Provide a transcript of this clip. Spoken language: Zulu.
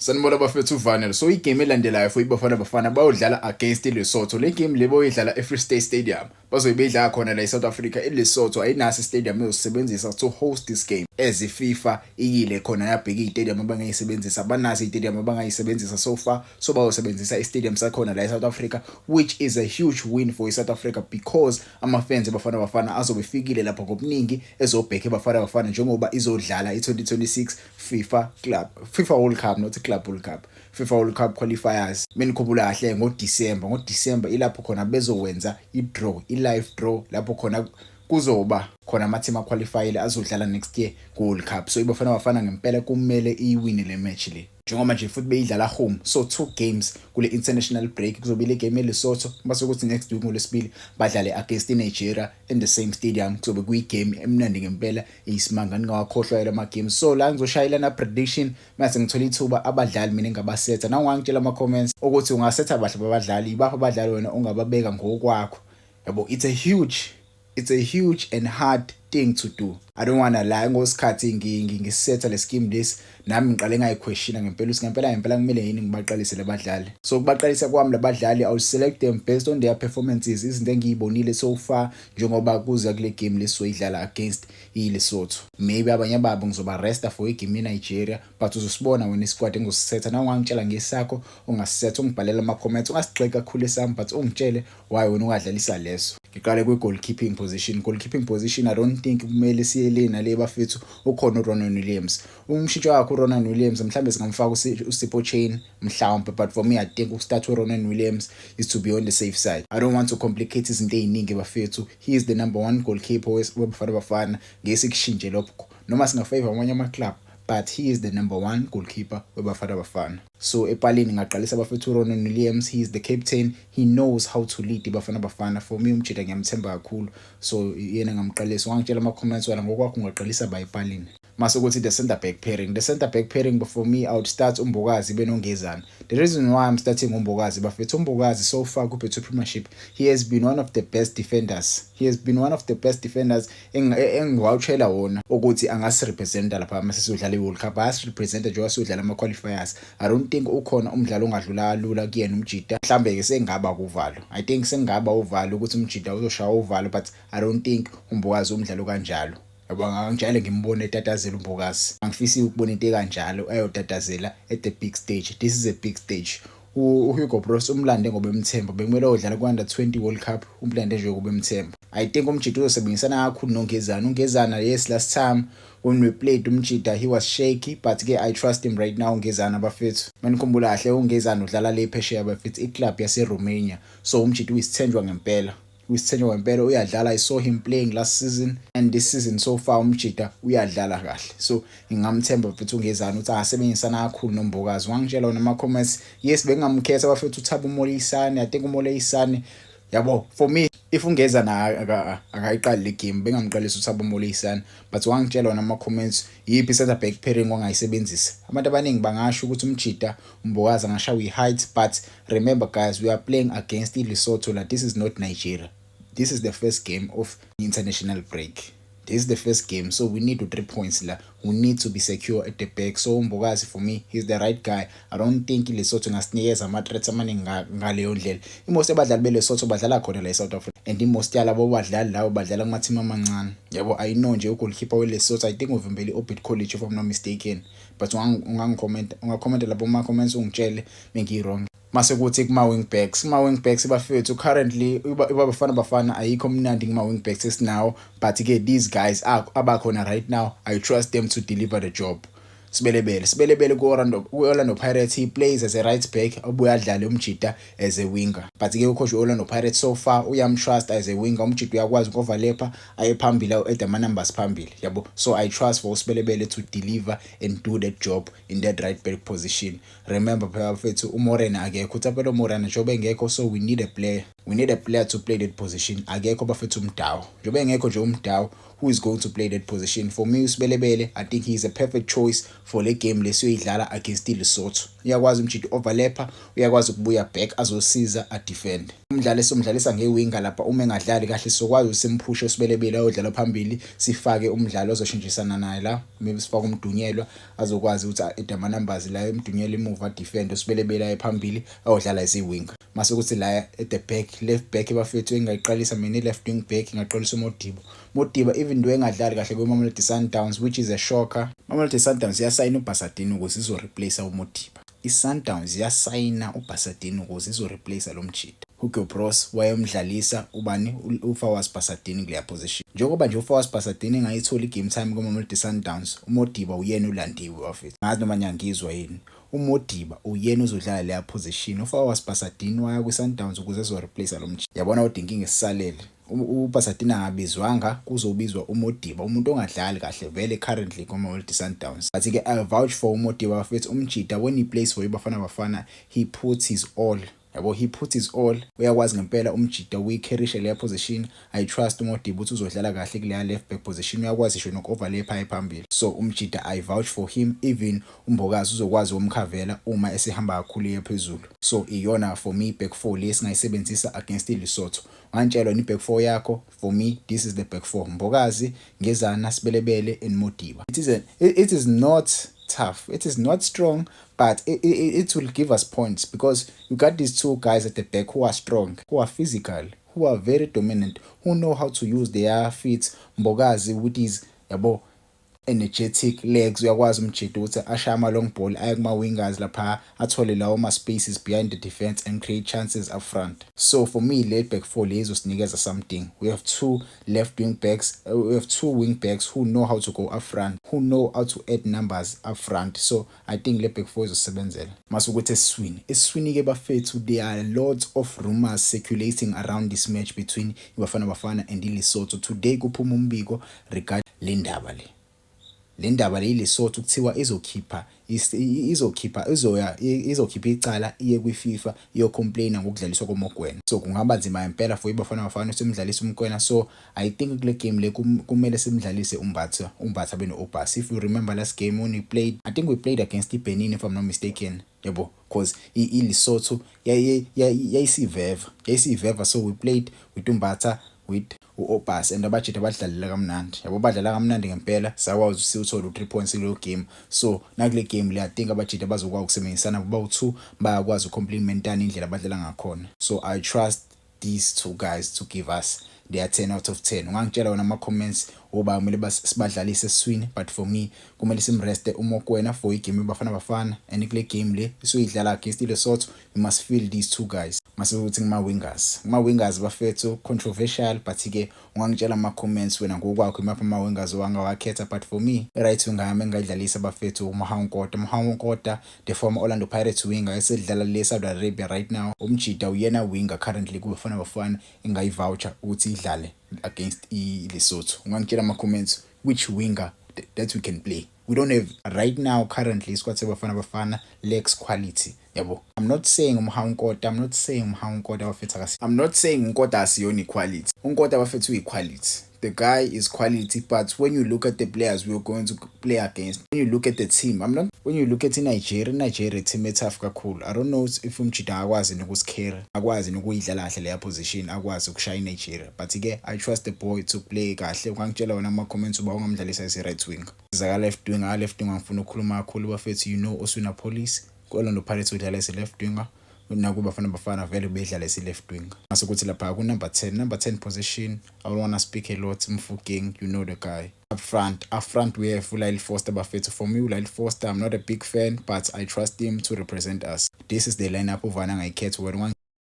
Sanibona bafethu, uVanel. So igame elandelayo for iBafana Bafana, bayodlala against iLesotho. Le game le boyidlala eFree State Stadium. Bazobe beyidlala khona la eSouth Africa. ILesotho ayinaso stadium ezosebenzisa to host this game. As iFIFA iyile khona yabheka izitadium abangayisebenzisa, banaso izitadium abangayisebenzisa so far. So bayosebenzisa istadium sakhona la eSouth Africa, which is a huge win for iSouth Africa because ama-fans eBafana Bafana azobe efikile lapha ngobuningi ezobheka iBafana Bafana njengoba izodlala i-2026 FIFA World Cup, not Club World Cup, FIFA World Cup qualifiers. Menikhumbula kahle, ngoDisemba ilapho khona bezowenza i-draw, i-live draw, lapho khona kuzoba khona ama-team aqualifyile azodlala next year ku-World Cup. So iBafana Bafana ngempela kumele iyiwine le match le, njengoba nje futhi beyidlala home. So two games kule international break, kuzobe ile game eLesotho, base kuthi next week ngoLwesibili badlale against iNigeria in the same stadium. Kuzobe kuyi-game emnandi ngempela, iyisimanga, ningawakhohlwa la ma-games. So la ngizoshayela na prediction mase ngithola ithuba, abadlali mina engabasetha. Na ungangitshela ama-comments ukuthi ungasetha bahle babadlali, ibaphi abadlali wena ongababeka ngokwakho, yabo. It's a huge and hard thing to do, I don't wanna lie. Ngosikhathi ngisetha le scheme lesi, nami ngiqale ngayiquestiona ngempela ukuthi ngempela ngempela kumele yini ngibaqalise labadlali. So kubaqalisa kwami labadlali, I will select them based on their performances, izinto engiyibonile so far njengoba kuza kule game lesizoyidlala against iLesotho. Maybe abanye babo ngizoba resta for igame yeNigeria, but uzosibona wena isquad engizosisetha. Na ungangitshela ngesakho ungasisetha, ungibhalela ama comments, ungasigxeki kakhulu esami, but ungitshele why wena ungadlalisa leso. Ngiqale kwi-goalkeeping position. Goalkeeping position, I don't think kumele siye le nale bafethu, ukhona uRonan Williams. Umshintsho wakhe uRonan Williams, mhlambe singamfaka uSipho Chaine mhlawumbe, but for me I think ukustart uRonan Williams is to be on the safe side. I don't want to complicate izinto eziningi bafethu. He is the number one goalkeeper weBafana Bafana, ngeke sikushintshe lokho noma singafavor amanye ama-club, but he is the number one goalkeeper weBafana Bafana. So epalini ngaqalisa bafethu uRonan Williams. He is the captain, he knows how to lead iBafana Bafana. For me umjita ngiyamthemba kakhulu, so yena ngamqalisa. Ungangitshela ama-comments wala ngokwakho ungaqalisa ba epalini. Mase kuthi the center back pairing, the center back pairing, for me I would start uMbokazi benoNgezana. The reason why I'm starting uMbokazi bafethu, uMbokazi so far ku-Betway Premiership he has been one of the best defenders. He has been one of the best defenders engiwawutshela wona ukuthi angasirepresenta lapha mase siyodlala i-World Cup, ayasirepresenta njengoba siyodlala ama-qualifiers. I don't think ukhona umdlalo ongadlula kalula kuyena umjida. Mhlambe-ke sengaba kuvalo, I think sengaba uvalo ukuthi umjida uzoshaya uvalo, but I don't think uMbokazi umdlalo kanjalo, yabo. Angijayele ngimbone etatazela uMbokazi, angifisi ukubona into ekanjalo ayotatazela at the big stage. This is a big stage. UHugo Broos umlande ngoba emthemba, bekumele oyodlala ku-Under 20 World Cup, umlande nje ngoba emthemba. I think umjida uzosebenzisana kakhulu noNgezana. UNgezana, yes, last time when we played umjida he was shaky, but ke I trust him right now uNgezana bafethu. Manikhumbula kahle, uNgezana udlala le phesheya bafethu, iclub yase-Romania. So umjida uyisithenjwa ngempela, uyisithenjwa ngempela, uyadlala. I saw him playing last season and this season. So far umjida uyadlala kahle, so ngingamthemba mfethu uNgezana ukuthi angasebenzisana kakhulu noMbokazi. Ungangitshela wona ama-comments. Yes, bengingamkhetha bafethu uThabo uMoleisane. I think uMoleisane, yabo, for me if uNgezana akayiqali le game, bengamqalisa uThabo Moleisane, but wangitshela wona ama-comments, yiphi center back pairing ongayisebenzisa. Abantu abaningi bangasho ukuthi umjida uMbokazi angashawa i-height, but remember guys, we are playing against iLesotho la. This is not Nigeria. This is the first game of international break. This is the first game, so we need 3 points la. We need to be secure at the back. So uMbokazi for me, he's the right guy. I don't think iLesotho ingasinikeza ama-threats amaningi ngaleyo ndlela. I-most abadlali beLesotho badlala khona la e-South Africa, and i-most yalabo badlali labo badlala kuma-team amancane, yabo. I know nje ugoalkeeper weLesotho, I think uvimbele i-Orbit College if I'm not mistaken, but ungangikhomenta, ungakhomenta lapho kuma-comments ungitshele mengiyi-wrong. Mase kuthi kuma-wing backs bafethu, currently iBafana Bafana ayikho mnandi kuma-wing backs esinawo, but-ke these guys abakhona right now, I trust them to deliver the job. Sebelebele, Sebelebele ku-Orlando Pirates, he plays as a right back, obuye adlale umjida as a winger, but-ke ucoach we-Orlando Pirates so far uyamtrust as a winger. Umjida uyakwazi uku-overlapha aye phambili, add ama-numbers phambili, yabo. So I trust for uSebelebele to deliver and do that job in that right back position. Remember phela bafethu, uMorena akekho, uThapelo Morena njengoba engekho, so we need a player. We need a player to play that position. Akekho, bafethu, uMudau. Njengoba engekho nje uMudau, who is going to play that position? For me, uSebelebele, I think he is a perfect choice for le game lesiyoyidlala against iLesotho. Uyakwazi umjita overlapper, uyakwazi ukubuya back azosiza a-defend. Umdlali esomdlalisa ngewinga lapha, uma engadlali kahle sizokwazi usimphushe uSebelebele ayodlala phambili, sifake umdlali ozoshintshisana naye la. Maybe sifake uMdunyelwa azokwazi ukuthi a-add ama-numbers la, uMdunyelwa emuva defend, uSebelebele aye phambili ayodlala as i-winger. Mase kuthi la at the back, left back, bafethu, engayiqalisa mina i-left wing back, ngaqalisa uModiba. Modiba, even though engadlali kahle kwi-Mamelodi Sundowns, which is a shocker, Mamelodi Sundowns yasayina uBasadien ukuze izo-replace uModiba. I-Sundowns yasayina uBasadien ukuze izo-replace lo mjita. Hugo Broos wayemdlalisa ubani? UFawaaz Basadien kuleya position. Njengoba nje uFawaaz Basadien engayitholi i-game time kwi-Mamelodi Sundowns, uModiba uyena ulandiwe, bafethu. Ngazi noma niyangizwa yini. UModiba uyena ozodlala leya position. UFawaaz Basadien waya kwi-Sundowns ukuze ezo-replace lo mjita. Yabona kodwa inkinga esisalele, uBasadien angabizwanga, kuzobizwa uModiba, umuntu ongadlali kahle vele currently kwi-Mamelodi Sundowns. But-ke I vouch for uModiba, bafethu. Umjita, when he plays for iBafana Bafana, he puts his all, yabo, he puts his all. Uyakwazi ngempela umjita uyi-carry-ishe leya position. I trust uModiba ukuthi uzodlala kahle kuleya left back position. Uyakwazi ngisho noku-overlap aye phambili. So umjita, I vouch for him. Even uMbokazi uzokwazi ukumkhavela uma esehamba kakhulu eye phezulu. So iyona for me back four le esingayisebenzisa against iLesotho. Ungangitshela wena i-back four yakho. For me, this is the back four: Mbokazi, Ngezana, Sebelebele and Modiba. It is not tough, it is not strong, but it will give us points because you got these two guys at the back who are strong, who are physical, who are very dominant, who know how to use their feet. Mbokazi with his, yabo, energetic legs, uyakwazi umjita ukuthi ashaye ama-long ball aye kuma-wingers lapha, athole lawo ma-spaces behind the defense and create chances up front. So for me, le back four le izosinikeza something. We have two left wing backs, we have two wing backs who know how to go up front, who know how to add numbers up front. So I think le back four izosebenzela. Mase ukuthi esiswini, esiswini-ke, bafethu, there are lots of rumors circulating around this match between iBafana Bafana and iLesotho. Today kuphuma umbiko regarding le ndaba le iLesotho, kuthiwa izokhipha izoya izokhipha icala, iye kwi-FIFA, iyocomplaina ngokudlaliswa koMokoena. So kungaba nzima impela for iBafana Bafana ukuthi imdlalise uMokoena. So I think kule game le kumele simdlalise uMbatha, uMbatha beno-Aubaas. If you remember last game when we played, I think we played against iBenin, if I'm not mistaken, yabo, because iLesotho yayisiveva. So we played with uMbatha, with u-Aubaas, and abajita badlalile kamnandi, yabo, badlala kamnandi ngempela, sakwazi siwuthole u-3 points kuleyo game. So nakule game le, I think abajita bazokwazi ukusebenzisana bawu-two, bayakwazi uku-complementana indlela abadlala ngakhona. So I trust these two guys to give us their 10 out of 10. Ungangitshela wona ama-comments oba kumele sibadlalise esiswini, but for me kumele simreste uMokoena for igame iBafana Bafana, and kule game le esoyidlala against iLesotho, we must feel these two guys. Mase kuthi kuma-wingers, bafethu, controversial, but-ke ungangitshela ama-comments wena ngokwakho imaphi ama-wingers owangawakhetha. But for me, i-right winger yami engingayidlalisa, bafethu, uMohau Nkota. Mohau Nkota, the former Orlando Pirates winger esedlala le Saudi Arabia right now. Umjita uyena winger currently kuBafana Bafana engayi-voucher ukuthi idlale against iLesotho. Ungangitshela ama-comments which winger that we can play. We don't have right now currently. Isquad seBafana Bafana lacks quality, yabo. I'm not saying uMohau Nkota, I'm not saying uMohau Nkota, bafethu, akasi, I'm not saying uNkota asiyona equality. UNkota, bafethu, uyi-quality. The guy is quality, but when you look at the players we're going to play against, when you look at the team, I'm not, when you look at iNigeria, iNigeria team etough kakhulu. I don't know if umjita akwazi nokusicarry, akwazi nokuyidlala kahle leya position, akwazi ukushaya iNigeria, but ke I trust the boy to play kahle. Ungangitshela wona ama-comments uba ungamdlalisa as i-right winger. Zaka left winger, left winger ngifuna ukukhuluma kakhulu, bafethu. You know Oswin Appollis, ku-Orlando Pirates udlala as left winger, nakuBafana Bafana vele bedlala esi left winger. Mase kuthi lapha ku number 10, number 10 position, I don't want to speak a lot. Mofokeng, you know the guy. Up front, up front we have uLyle Foster, bafethu. For me, uLyle Foster, I'm not a big fan, but I trust him to represent us. This is the lineup uvana angayikhetha wena.